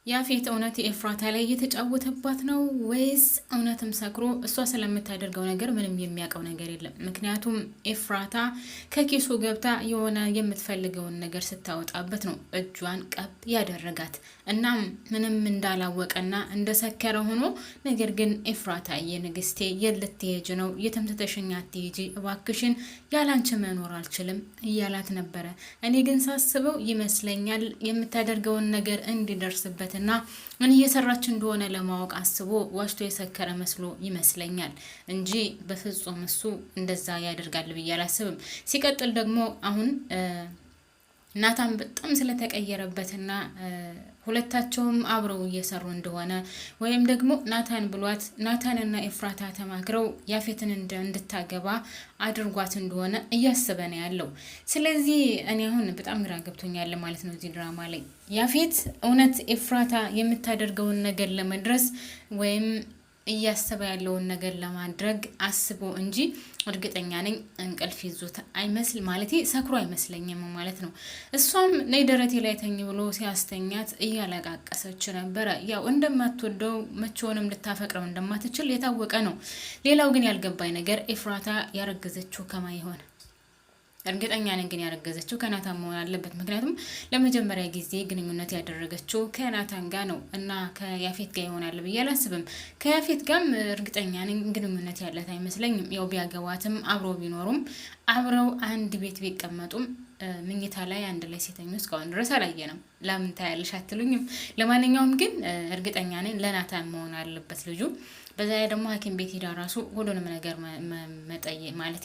ያፌት እውነት የኤፍራታ ላይ እየተጫወተባት ነው ወይስ እውነትም ሰክሮ እሷ ስለምታደርገው ነገር ምንም የሚያውቀው ነገር የለም? ምክንያቱም ኤፍራታ ከኪሱ ገብታ የሆነ የምትፈልገውን ነገር ስታወጣበት ነው እጇን ቀብ ያደረጋት። እናም ምንም እንዳላወቀና እንደሰከረ ሆኖ ነገር ግን ኤፍራታ የንግስቴ የት ልትሄጂ ነው? የትም ትተሽኝ አትሄጂ እባክሽን፣ ያላንቺ መኖር አልችልም እያላት ነበረ። እኔ ግን ሳስበው ይመስለኛል የምታደርገውን ነገር እንዲደርስበት እና ምን እየሰራች እንደሆነ ለማወቅ አስቦ ዋሽቶ የሰከረ መስሎ ይመስለኛል እንጂ በፍጹም እሱ እንደዛ ያደርጋል ብዬ አላስብም። ሲቀጥል ደግሞ አሁን ናታን በጣም ስለተቀየረበትና ሁለታቸውም አብረው እየሰሩ እንደሆነ ወይም ደግሞ ናታን ብሏት ናታንና ኤፍራታ ተማክረው ያፌትን እንድታገባ አድርጓት እንደሆነ እያሰበ ነው ያለው። ስለዚህ እኔ አሁን በጣም ግራ ገብቶኛል ማለት ነው እዚህ ድራማ ላይ ያፌት እውነት ኤፍራታ የምታደርገውን ነገር ለመድረስ ወይም እያሰበ ያለውን ነገር ለማድረግ አስቦ እንጂ እርግጠኛ ነኝ እንቅልፍ ይዞት አይመስል ማለት ሰክሮ አይመስለኝም ማለት ነው። እሷም ነይ ደረቴ ላይ ተኝ ብሎ ሲያስተኛት እያለቃቀሰች ነበረ። ያው እንደማትወደው መቼውንም ልታፈቅረው እንደማትችል የታወቀ ነው። ሌላው ግን ያልገባኝ ነገር ኤፍራታ ያረገዘችው ከማ ይሆን? እርግጠኛ ነኝ ግን ያረገዘችው ከናታን መሆን አለበት። ምክንያቱም ለመጀመሪያ ጊዜ ግንኙነት ያደረገችው ከናታን ጋር ነው እና ከያፌት ጋር ይሆናል ብዬ አላስብም። ከያፌት ጋርም እርግጠኛ ነኝ ግንኙነት ያለት አይመስለኝም። ያው ቢያገባትም አብሮ ቢኖሩም አብረው አንድ ቤት ቢቀመጡም ምኝታ ላይ አንድ ላይ ሴተኙ እስካሁን ድረስ አላየንም። ለምን ታያለሽ አትሉኝም? ለማንኛውም ግን እርግጠኛ ነኝ ለናታን መሆን አለበት ልጁ። በዛ ላይ ደግሞ ሐኪም ቤት ሄዳ ራሱ ሁሉንም ነገር መጠየቅ ማለት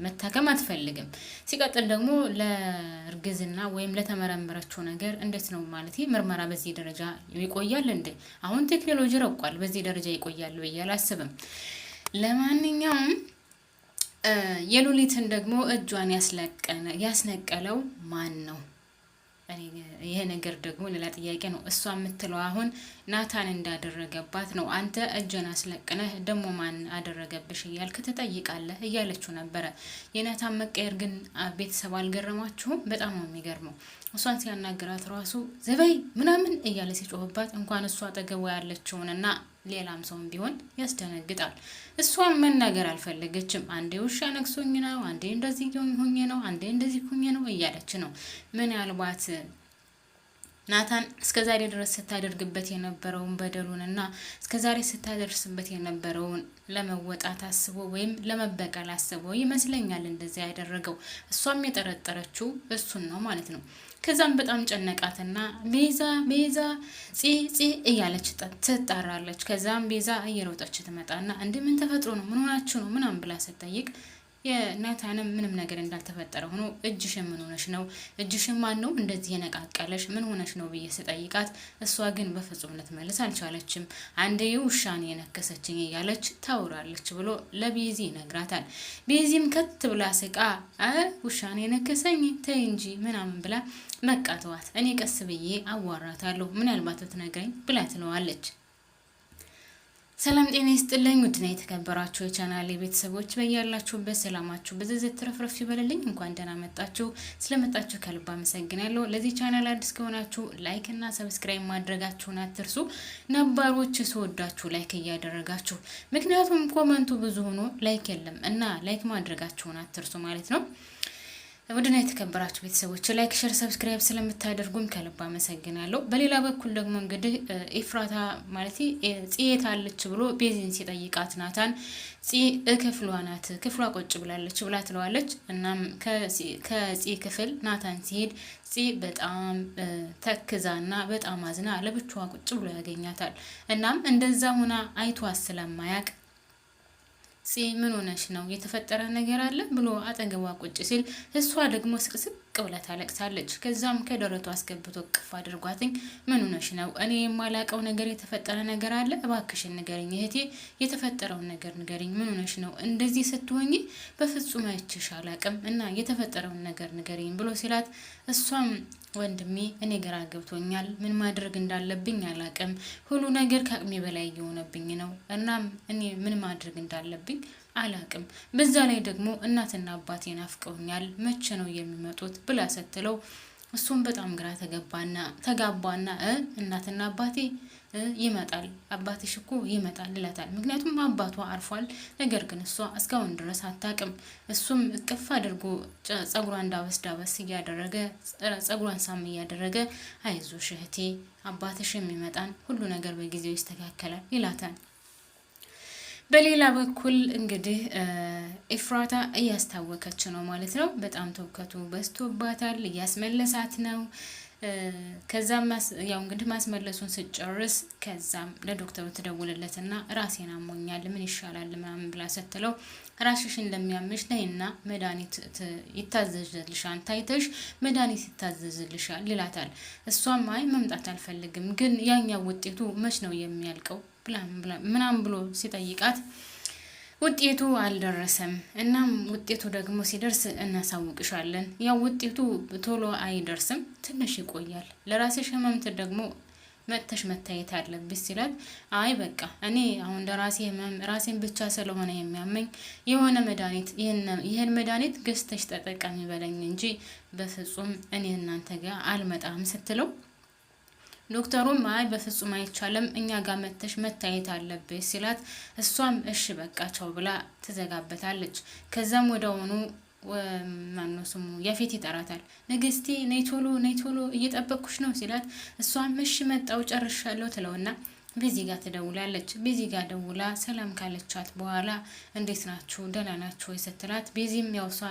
መታከም አትፈልግም። ሲቀጥል ደግሞ ለእርግዝና ወይም ለተመረመረችው ነገር እንዴት ነው ማለት ምርመራ በዚህ ደረጃ ይቆያል እንዴ? አሁን ቴክኖሎጂ ረቋል። በዚህ ደረጃ ይቆያል ብዬ አላስብም። ለማንኛውም የሉሊትን ደግሞ እጇን ያስነቀለው ማን ነው? ይሄ ነገር ደግሞ ሌላ ጥያቄ ነው። እሷ የምትለው አሁን ናታን እንዳደረገባት ነው። አንተ እጅን አስለቅነህ ደግሞ ማን አደረገብሽ እያልክ ትጠይቃለህ እያለችው ነበረ። የናታን መቀየር ግን ቤተሰብ አልገረማችሁም? በጣም ነው የሚገርመው። እሷን ሲያናግራት ራሱ ዘበይ ምናምን እያለ ሲጮህባት እንኳን እሷ አጠገቧ ያለችውንና ሌላም ሰውም ቢሆን ያስደነግጣል። እሷን መናገር አልፈለገችም። አንዴ ውሻ ነክሶኝ ነው፣ አንዴ እንደዚህ ሆኜ ነው፣ አንዴ እንደዚህ ሆኜ ነው እያለች ነው። ምናልባት ናታን እስከዛሬ ድረስ ስታደርግበት የነበረውን በደሉን እና እስከዛሬ ስታደርስበት የነበረውን ለመወጣት አስቦ ወይም ለመበቀል አስቦ ይመስለኛል እንደዚያ ያደረገው። እሷም የጠረጠረችው እሱን ነው ማለት ነው። ከዛም በጣም ጨነቃትና ቤዛ ቤዛ ፂ ፂ እያለች ትጣራለች። ከዛም ቤዛ እየሮጠች ትመጣና እንደ ምን ተፈጥሮ ነው ምን ሆናችሁ ነው ምናምን ብላ ስትጠይቅ የናታንም ምንም ነገር እንዳልተፈጠረ ሆኖ እጅሽን ምን ሆነሽ ነው? እጅሽን ማን ነው እንደዚህ የነቃቀለሽ? ምን ሆነሽ ነው ብዬ ስጠይቃት እሷ ግን በፍጹም ልትመልስ አልቻለችም። አንዴ ውሻን የነከሰችኝ እያለች ታውራለች ብሎ ለቤዚ ይነግራታል። ቤዚም ከት ብላ ስቃ ውሻን የነከሰኝ ተይ እንጂ ምናምን ብላ በቃ ተዋት፣ እኔ ቀስ ብዬ አዋራታለሁ ምናልባት ትነግረኝ ብላ ትለዋለች። ሰላም ጤና ይስጥልኝ። ውድና የተከበራችሁ የቻናሌ ቤተሰቦች በያላችሁበት ሰላማችሁ ብዝዝት ትረፍረፍ ይበልልኝ። እንኳን ደህና መጣችሁ። ስለመጣችሁ ከልብ አመሰግናለሁ። ለዚህ ቻናል አዲስ ከሆናችሁ like እና subscribe ማድረጋችሁን አትርሱ። ነባሮች ስወዳችሁ like እያደረጋችሁ፣ ምክንያቱም comment ኡ ብዙ ሆኖ like የለም እና like ማድረጋችሁን አትርሱ ማለት ነው። ውድና የተከበራችሁ ቤተሰቦች like፣ share፣ subscribe ስለምታደርጉም ከልብ አመሰግናለሁ። በሌላ በኩል ደግሞ እንግዲህ ኤፍራታ ማለት ጽየት አለች ብሎ ቤዚን ሲጠይቃት ናታን ጽ ክፍሏ ናት ክፍሏ ቁጭ ብላለች ብላ ትለዋለች። እናም ከጽ ክፍል ናታን ሲሄድ ጽ በጣም ተክዛና በጣም አዝና ለብቻዋ ቁጭ ብሎ ያገኛታል። እናም እንደዛ ሆና አይቷት ስለማያቅ ፂ ምን ሆነሽ ነው? የተፈጠረ ነገር አለ ብሎ አጠገቧ ቁጭ ሲል እሷ ደግሞ ስቅስቅ ብላ ታለቅሳለች። ከዛም ከደረቱ አስገብቶ እቅፍ አድርጓትኝ ምን ሆነሽ ነው? እኔ የማላቀው ነገር የተፈጠረ ነገር አለ፣ እባክሽን ንገሪኝ እህቴ፣ የተፈጠረውን ነገር ንገሪኝ። ምን ሆነሽ ነው እንደዚህ ስትሆኝ? በፍጹም አይቼሽ አላቅም እና የተፈጠረውን ነገር ንገሪኝ ብሎ ሲላት እሷም ወንድሜ እኔ ግራ ገብቶኛል፣ ምን ማድረግ እንዳለብኝ አላቅም። ሁሉ ነገር ከአቅሜ በላይ እየሆነብኝ ነው። እናም እኔ ምን ማድረግ እንዳለብኝ አላቅም። በዛ ላይ ደግሞ እናትና አባቴ ናፍቀውኛል፣ መቼ ነው የሚመጡት ብላ ስትለው እሱም በጣም ግራ ተገባና ተጋባና እናትና አባቴ ይመጣል፣ አባትሽ እኮ ይመጣል ይላታል። ምክንያቱም አባቷ አርፏል። ነገር ግን እሷ እስካሁን ድረስ አታውቅም። እሱም እቅፍ አድርጎ ጸጉሯን ዳበስ ዳበስ እያደረገ ጸጉሯን ሳም እያደረገ አይዞሽ እህቴ አባትሽ የሚመጣን ሁሉ ነገር በጊዜው ይስተካከላል ይላታል። በሌላ በኩል እንግዲህ ኤፍራታ እያስታወከች ነው ማለት ነው። በጣም ትውከቱ በዝቶባታል፣ እያስመለሳት ነው። ከዛም ያው እንግዲህ ማስመለሱን ስጨርስ ከዛም ለዶክተሩ ትደውልለትና ራሴን አሞኛል ምን ይሻላል ምናምን ብላ ስትለው ራስሽን ለሚያምሽ ነይና መድኃኒት ይታዘዝልሻል፣ ታይተሽ መድኃኒት ይታዘዝልሻል ይላታል። እሷም አይ መምጣት አልፈልግም፣ ግን ያኛው ውጤቱ መች ነው የሚያልቀው ምናምን ብሎ ሲጠይቃት ውጤቱ አልደረሰም። እናም ውጤቱ ደግሞ ሲደርስ እናሳውቅሻለን። ያው ውጤቱ ቶሎ አይደርስም፣ ትንሽ ይቆያል። ለራስሽ ህመምት ደግሞ መጥተሽ መታየት አለብሽ ሲላት፣ አይ በቃ እኔ አሁን ለራሴ ህመም ራሴን ብቻ ስለሆነ የሚያመኝ የሆነ መድኃኒት ይህን መድኃኒት ገዝተሽ ተጠቀሚ በለኝ እንጂ በፍጹም እኔ እናንተ ጋር አልመጣም ስትለው ዶክተሩም አይ በፍጹም አይቻልም፣ እኛ ጋር መተሽ መታየት አለብሽ ሲላት እሷም እሺ በቃ ቻው ብላ ትዘጋበታለች። ከዛም ወደሆኑ ማነው ስሙ ያፌት ይጠራታል። ንግስቴ ነይ ቶሎ ነይ ቶሎ እየጠበቅኩሽ ነው ሲላት እሷም እሺ መጣው ጨርሻለሁ ትለውና ቤዚ ጋር ትደውላለች። ቤዚ ጋር ደውላ ሰላም ካለቻት በኋላ እንዴት ናችሁ ደህና ናችሁ ወይ ስትላት ቤዚም ያው እሷ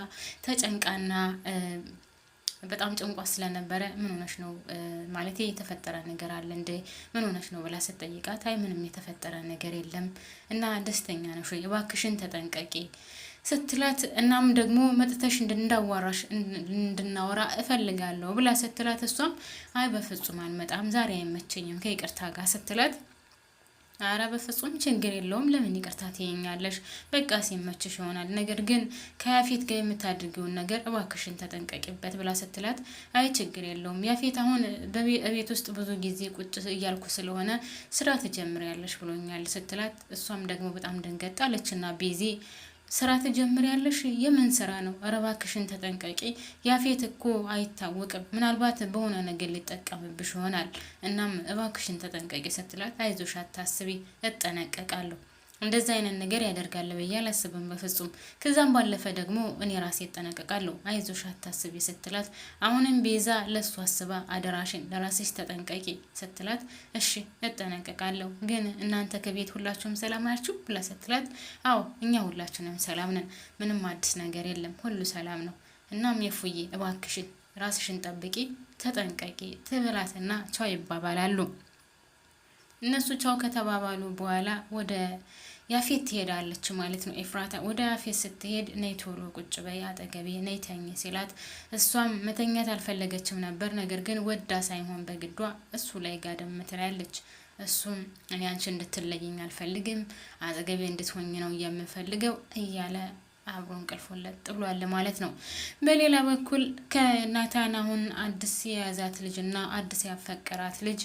ተጨንቃና በጣም ጭንቋ ስለነበረ ምን ሆነሽ ነው ማለት የተፈጠረ ነገር አለ እንዴ? ምን ሆነሽ ነው ብላ ስትጠይቃት አይ ምንም የተፈጠረ ነገር የለም እና ደስተኛ ነሽ ወይ? እባክሽን ተጠንቀቂ ስትላት እናም ደግሞ መጥተሽ እንድናዋራሽ እንድናወራ እፈልጋለሁ ብላ ስትላት እሷም አይ በፍጹም አልመጣም ዛሬ አይመቸኝም ከይቅርታ ጋር ስትላት አረ በፍጹም ችግር የለውም። ለምን ይቅርታ ትይኛለሽ? በቃ ሲመችሽ ይሆናል። ነገር ግን ከያፌት ጋር የምታድርጊውን ነገር እባክሽን ተጠንቀቂበት ብላ ስትላት፣ አይ ችግር የለውም ያፌት አሁን በቤት ውስጥ ብዙ ጊዜ ቁጭ እያልኩ ስለሆነ ስራ ትጀምሪያለሽ ብሎኛል ስትላት፣ እሷም ደግሞ በጣም ደንገጥ አለችና ቤዚ ስራ ትጀምሪያለሽ? የምን ስራ ነው? ኧረ እባክሽን ተጠንቀቂ። ያፌት እኮ አይታወቅም፣ ምናልባት በሆነ ነገር ሊጠቀምብሽ ይሆናል። እናም እባክሽን ተጠንቀቂ ስትላት፣ አይዞሽ አታስቢ፣ እጠነቀቃለሁ እንደዛ አይነት ነገር ያደርጋል ብዬ አላስብም በፍጹም። ከዛም ባለፈ ደግሞ እኔ ራሴ እጠነቀቃለሁ፣ አይዞሽ አታስቢ ስትላት፣ አሁንም ቤዛ ለሱ አስባ አደራሽን ለራስሽ ተጠንቀቂ ስትላት፣ እሺ እጠነቀቃለሁ፣ ግን እናንተ ከቤት ሁላችሁም ሰላም ናችሁ ብላ ስትላት፣ አዎ እኛ ሁላችንም ሰላም ነን፣ ምንም አዲስ ነገር የለም፣ ሁሉ ሰላም ነው። እናም የፉዬ እባክሽን ራስሽን ጠብቂ፣ ተጠንቀቂ ትብላትና ቻው ይባባላሉ። እነሱ ቻው ከተባባሉ በኋላ ወደ ያፌት ትሄዳለች ማለት ነው። ኤፍራታ ወደ ያፌት ስትሄድ ነይ ቶሎ ቁጭ በይ አጠገቤ ነይ ተኝ ሲላት እሷም መተኛት አልፈለገችም ነበር። ነገር ግን ወዳ ሳይሆን በግዷ እሱ ላይ ጋደም ትላለች። እሱም እኔ አንቺ እንድትለይኝ አልፈልግም፣ አጠገቤ እንድትሆኝ ነው የምፈልገው እያለ አብሮ እንቅልፉን ለጥ ብሏል ማለት ነው። በሌላ በኩል ከናታን አሁን አዲስ የያዛት ልጅ እና አዲስ ያፈቀራት ልጅ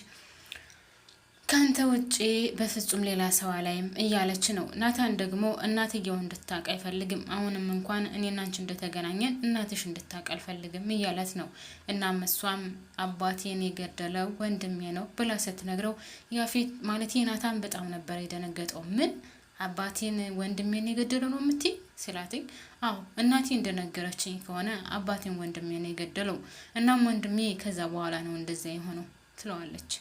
ከአንተ ውጪ በፍጹም ሌላ ሰው አላይም እያለች ነው። ናታን ደግሞ እናትየው እንድታቅ አይፈልግም። አሁንም እንኳን እኔና አንቺ እንደተገናኘን እናትሽ እንድታቅ አልፈልግም እያለት ነው። እናም እሷም አባቴን የገደለው ወንድሜ ነው ብላ ስትነግረው ያፌት ማለት ናታን በጣም ነበር የደነገጠው። ምን አባቴን ወንድሜን የገደለው ነው የምትይ ሲላትኝ፣ አዎ እናቴ እንደነገረችኝ ከሆነ አባቴን ወንድሜን የገደለው እናም ወንድሜ ከዛ በኋላ ነው እንደዚያ የሆነው ትለዋለች።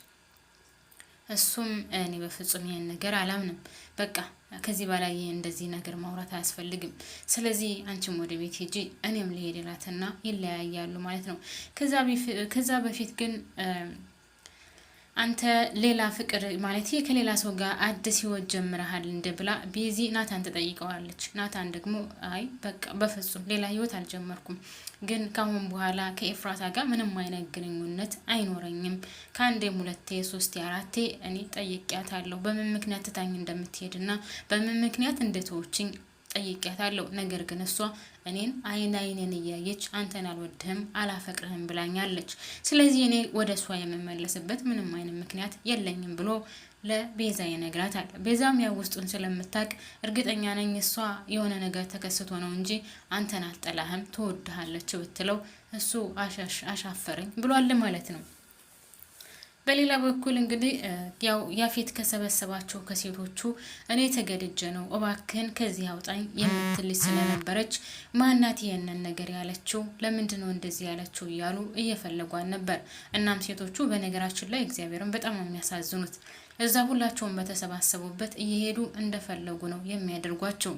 እሱም እኔ በፍጹም ይሄን ነገር አላምንም፣ በቃ ከዚህ በላይ ይሄ እንደዚህ ነገር ማውራት አያስፈልግም። ስለዚህ አንቺም ወደ ቤት ሂጂ፣ እኔም ልሄድ እላትና ይለያያሉ ማለት ነው። ከዛ በፊት ግን አንተ ሌላ ፍቅር ማለት ከሌላ ሰው ጋር አዲስ ህይወት ጀምረሃል እንደ ብላ ቤዚ ናታን ትጠይቀዋለች። ናታን ደግሞ አይ በቃ በፍጹም ሌላ ህይወት አልጀመርኩም፣ ግን ካሁን በኋላ ከኤፍራታ ጋር ምንም አይነት ግንኙነት አይኖረኝም። ከአንዴም ሁለቴ ሶስቴ አራቴ እኔ ጠይቄያታለሁ በምን ምክንያት ትታኝ እንደምትሄድና በምን ምክንያት እንደተወችኝ ጠይቄያታለሁ። ነገር ግን እሷ እኔን አይን አይኔን እያየች አንተን አልወድህም አላፈቅርህም ብላኛለች። ስለዚህ እኔ ወደ እሷ የምመለስበት ምንም አይነት ምክንያት የለኝም ብሎ ለቤዛ ይነግራታል። ቤዛም ያው ውስጡን ስለምታውቅ እርግጠኛ ነኝ እሷ የሆነ ነገር ተከስቶ ነው እንጂ አንተን አልጠላህም ትወድሃለች ብትለው እሱ አሻፈረኝ ብሏል ማለት ነው። በሌላ በኩል እንግዲህ ያው ያፌት ከሰበሰባቸው ከሴቶቹ እኔ ተገድጀ ነው እባክህን ከዚህ አውጣኝ የምትል ስለነበረች ማናት ይህንን ነገር ያለችው ለምንድን ነው እንደዚህ ያለችው እያሉ እየፈለጓን ነበር። እናም ሴቶቹ በነገራችን ላይ እግዚአብሔርን በጣም ነው የሚያሳዝኑት። እዛ ሁላቸውን በተሰባሰቡበት እየሄዱ እንደፈለጉ ነው የሚያደርጓቸው።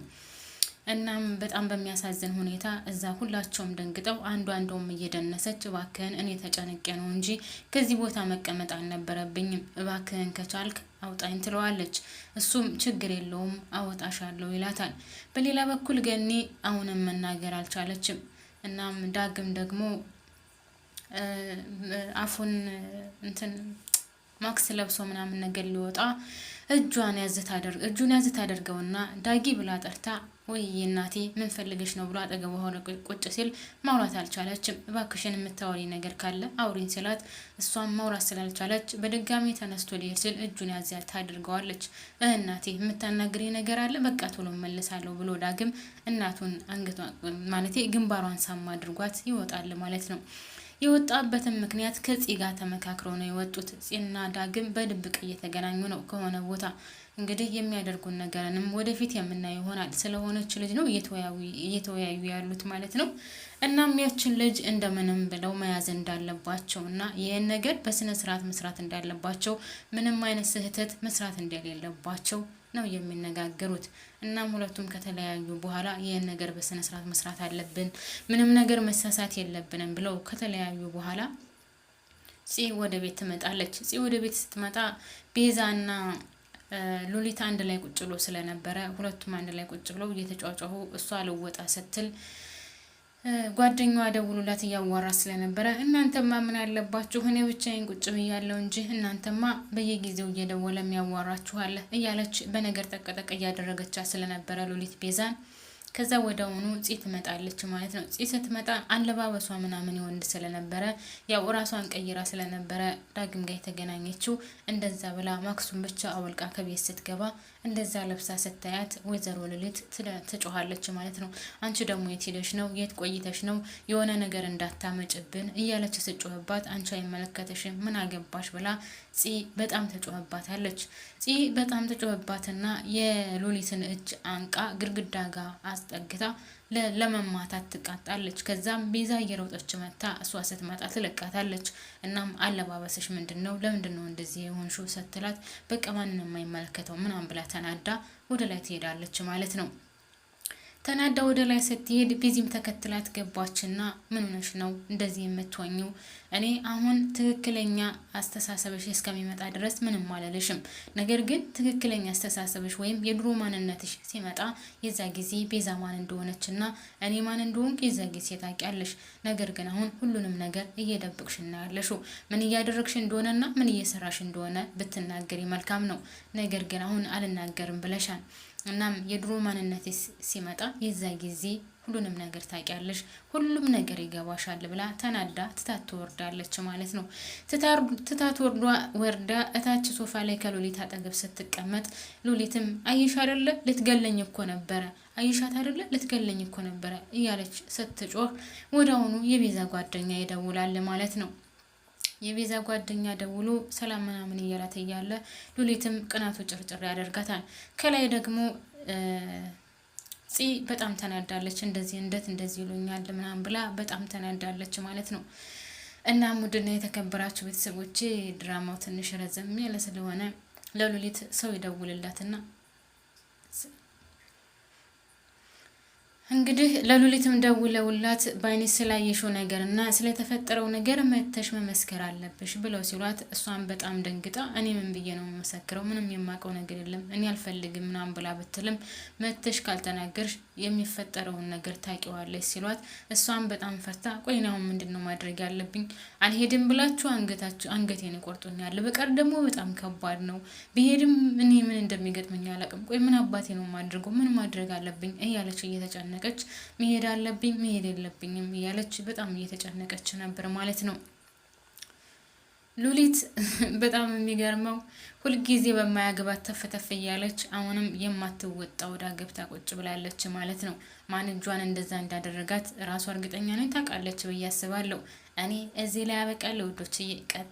እናም በጣም በሚያሳዝን ሁኔታ እዛ ሁላቸውም ደንግጠው አንዷ እንደውም እየደነሰች እባክህን እኔ ተጨንቄ ነው እንጂ ከዚህ ቦታ መቀመጥ አልነበረብኝም፣ እባክህን ከቻልክ አውጣኝ ትለዋለች። እሱም ችግር የለውም አወጣሻለሁ ይላታል። በሌላ በኩል ገኒ አሁንም መናገር አልቻለችም። እናም ዳግም ደግሞ አፉን እንትን ማክስ ለብሶ ምናምን ነገር ሊወጣ እጇን ያዝ ታደርግ እጁን ያዝ ታደርገውና ዳጊ ብላ ጠርታ ወይ እናቴ ምን ፈልገሽ ነው ብሎ አጠገቧ ሆነ ቁጭ ሲል ማውራት አልቻለችም። እባክሽን የምታወሪ ነገር ካለ አውሪኝ ስላት እሷም ማውራት ስላልቻለች በድጋሚ ተነስቶ ሊሄድ ሲል እጁን ያዝ ታደርገዋለች። እናቴ የምታናግሪ ነገር አለ፣ በቃ ቶሎ መለሳለሁ ብሎ ዳግም እናቱን አንገቷ ማለቴ ግንባሯን ሳማ አድርጓት ይወጣል ማለት ነው። የወጣበትን ምክንያት ከፂ ጋር ተመካክረው ነው የወጡት። ፂና ዳግም በድብቅ እየተገናኙ ነው ከሆነ ቦታ እንግዲህ የሚያደርጉን ነገርንም ወደፊት የምናየው ይሆናል። ስለሆነች ልጅ ነው እየተወያዩ ያሉት ማለት ነው። እናም ያችን ልጅ እንደምንም ብለው መያዝ እንዳለባቸው እና ይህን ነገር በስነ ስርዓት መስራት እንዳለባቸው ምንም አይነት ስህተት መስራት እንደሌለባቸው ነው የሚነጋገሩት። እናም ሁለቱም ከተለያዩ በኋላ ይህን ነገር በስነ ስርዓት መስራት አለብን፣ ምንም ነገር መሳሳት የለብንም ብለው ከተለያዩ በኋላ ፂ ወደ ቤት ትመጣለች። ፂ ወደ ቤት ስትመጣ ቤዛና ሉሊት አንድ ላይ ቁጭ ብሎ ስለነበረ ሁለቱም አንድ ላይ ቁጭ ብለው እየተጫጫሁ እሷ ልወጣ ስትል ጓደኛዋ ደውሎላት እያዋራ ስለነበረ እናንተማ ምን አለባችሁ እኔ ብቻዬን ቁጭ ብያለሁ እንጂ እናንተማ በየጊዜው እየደወለ የሚያዋራችኋለ እያለች በነገር ጠቀጠቅ እያደረገቻት ስለነበረ ሉሊት ቤዛን ከዛ ወዲያውኑ ፂ ትመጣለች ማለት ነው። ፂ ስትመጣ አለባበሷ ምናምን የወንድ ስለነበረ ያው እራሷን ቀይራ ስለነበረ ዳግም ጋር የተገናኘችው እንደዛ ብላ ማክሱን ብቻ አወልቃ ከቤት ስትገባ እንደዛ ለብሳ ስታያት ወይዘሮ ሉሊት ትጮኻለች ማለት ነው። አንቺ ደግሞ የት ሄደሽ ነው? የት ቆይተሽ ነው? የሆነ ነገር እንዳታመጭብን እያለች ስጮህባት አንቺ አይመለከተሽም ምን አገባሽ ብላ ፂ በጣም ተጮህባታለች። ፂ በጣም ተጮህባትና የሉሊትን እጅ አንቃ ግድግዳ ጋር አስጠግታ ለመማታት ትቃጣለች። ከዛም ቤዛ እየሮጠች መታ እሷ ስትመጣ ትለቃታለች። እናም አለባበስሽ ምንድን ነው? ለምንድን ነው እንደዚህ የሆንሽው? ስትላት በቃ ማንን የማይመለከተው ምናምን ብላ ተናዳ ወደ ላይ ትሄዳለች ማለት ነው። ተናዳ ወደ ላይ ስትሄድ ቤዚም ተከትላት ገባችና ምን ሆነሽ ነው እንደዚህ የምትሆኝው? እኔ አሁን ትክክለኛ አስተሳሰብሽ እስከሚመጣ ድረስ ምንም አልልሽም። ነገር ግን ትክክለኛ አስተሳሰብሽ ወይም የድሮ ማንነትሽ ሲመጣ የዛ ጊዜ ቤዛ ማን እንደሆነችና እኔ ማን እንደሆንኩ የዛ ጊዜ ታውቂያለሽ። ነገር ግን አሁን ሁሉንም ነገር እየደበቅሽ እናያለሽው። ምን እያደረግሽ እንደሆነና ምን እየሰራሽ እንደሆነ ብትናገሪ መልካም ነው። ነገር ግን አሁን አልናገርም ብለሻል። እናም የድሮ ማንነት ሲመጣ የዛ ጊዜ ሁሉንም ነገር ታውቂያለሽ፣ ሁሉም ነገር ይገባሻል ብላ ተናዳ ትታት ትወርዳለች ማለት ነው። ትታት ወርዳ እታች ሶፋ ላይ ከሉሊት አጠገብ ስትቀመጥ ሉሊትም አይሽ አይደለ ልትገለኝ እኮ ነበረ፣ አይሻት አይደለ ልትገለኝ እኮ ነበረ እያለች ስትጮህ ወዲያውኑ የቤዛ ጓደኛ ይደውላል ማለት ነው። የቤዛ ጓደኛ ደውሎ ሰላም ምናምን እያላት እያለ ሉሊትም ቅናቱ ጭርጭር ያደርጋታል። ከላይ ደግሞ ፂ በጣም ተናዳለች። እንደዚህ እንደት እንደዚህ ይሉኛል ምናምን ብላ በጣም ተናዳለች ማለት ነው። እና ውድና የተከበራችሁ ቤተሰቦቼ ድራማው ትንሽ ረዘም ያለ ስለሆነ ለሉሊት ሰው ይደውልላትና እንግዲህ ለሉሊትም ደውለውላት በአይኔ ስላየሽው ነገር እና ስለተፈጠረው ነገር መተሽ መመስከር አለብሽ ብለው ሲሏት እሷን በጣም ደንግጣ እኔ ምን ብዬ ነው የምመሰክረው? ምንም የማውቀው ነገር የለም እኔ አልፈልግም ምናምን ብላ ብትልም መተሽ ካልተናገርሽ የሚፈጠረውን ነገር ታውቂዋለሽ ሲሏት እሷን በጣም ፈርታ ቆይ እኔ አሁን ምንድን ነው ማድረግ ያለብኝ? አልሄድም ብላችሁ አንገታችሁ አንገቴን ይቆርጡኛል። በቀር ደግሞ በጣም ከባድ ነው። ብሄድም እኔ ምን እንደሚገጥመኝ አላውቅም። ቆይ ምን አባቴ ነው ማድረገው? ምን ማድረግ አለብኝ? እያለች እየተጨነቀች መሄድ አለብኝ መሄድ የለብኝም እያለች በጣም እየተጨነቀች ነበር ማለት ነው። ሉሊት በጣም የሚገርመው ሁልጊዜ በማያገባት ተፍተፍ እያለች አሁንም የማትወጣ ወዳ ገብታ ቁጭ ብላለች ማለት ነው። ማን እጇን እንደዛ እንዳደረጋት ራሷ እርግጠኛ ነኝ ታውቃለች ብዬ አስባለሁ። እኔ እዚህ ላይ ያበቃለሁ ውዶችዬ። ቀጥ